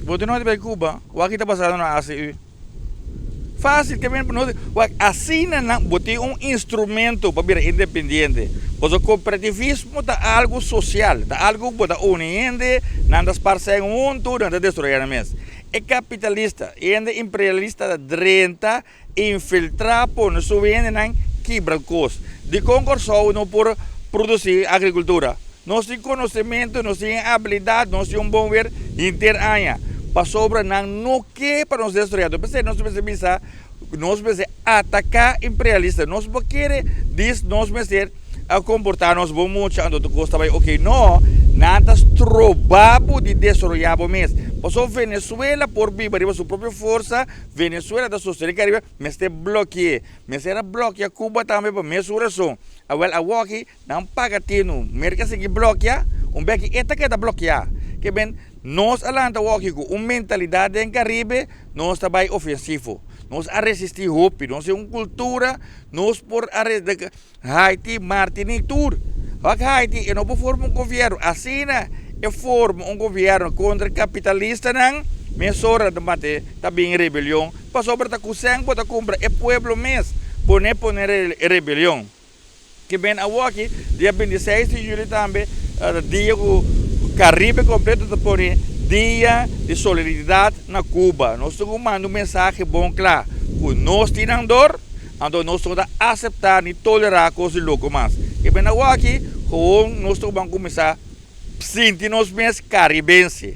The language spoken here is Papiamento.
Bo tin noti bai Cuba, wak ki ta pasando na ACU. Fácil ke men nos wak asina nan bo tin un instrumento pa bira independiente. Pasobra kooperativismo ta algu sosial, ta algu ku bo ta uni hende, nan ta sparsé huntu, nan ta destruye nan mes. E kapitalista, e hende imperialista ta drenta, infiltrá, pone su hendenan kibra kos. Dikon Kòrsou no por produsí agrikultura? Nos tin konosementu, nos tin e abilidat, nos tin un bon wer henter aña. Pasobra nan no ke pa nos destruya. Enton p'esei nos mester bisa, nos mester ataká imperialista. Nos por kere dis nos mester a komportá nos bon mucha anto tur kos ta bai oke. No, nan ta stroba bo di desaroyá bo mes. Pasobra Venezuela por biba riba su propio forsa, Venezuela ta sostené Karibe, mester bloke'é. Mester a blokia Cuba tambe pa mesun rason. Awel awoki Nan paga tinu. Merka sigui blokia, un beki e ta keda blokia. Ke ben, nos a lanta woki ku un mentalidat den Karibe, nos ta bai ofensivo. Nos a resisti hopi, nos tin un kultura, nos por a Haiti, Martinique, tur. Wak Haiti e no por forma un gobièrnu. Asina e forma un gobièrnu kontra kapitalistanan, mesora ta bati ta bin rebelion. Pasobra ta ku sèn bo ta kumpra e pueblo mes pone pone rebelion. Ke ben awoki, dia 26 di juli tambe ta dia ku Karibe kompleto ta pone Dia di Solidaridad na Cuba. Nos tin ku manda un mensahe bon kla ku nos tin nan dor, anto nos no ta aseptá ni tolerá kos di loko mas. Ke ben awoki, gewoon nos tin ku ban kuminsá sinti nos mes karibense.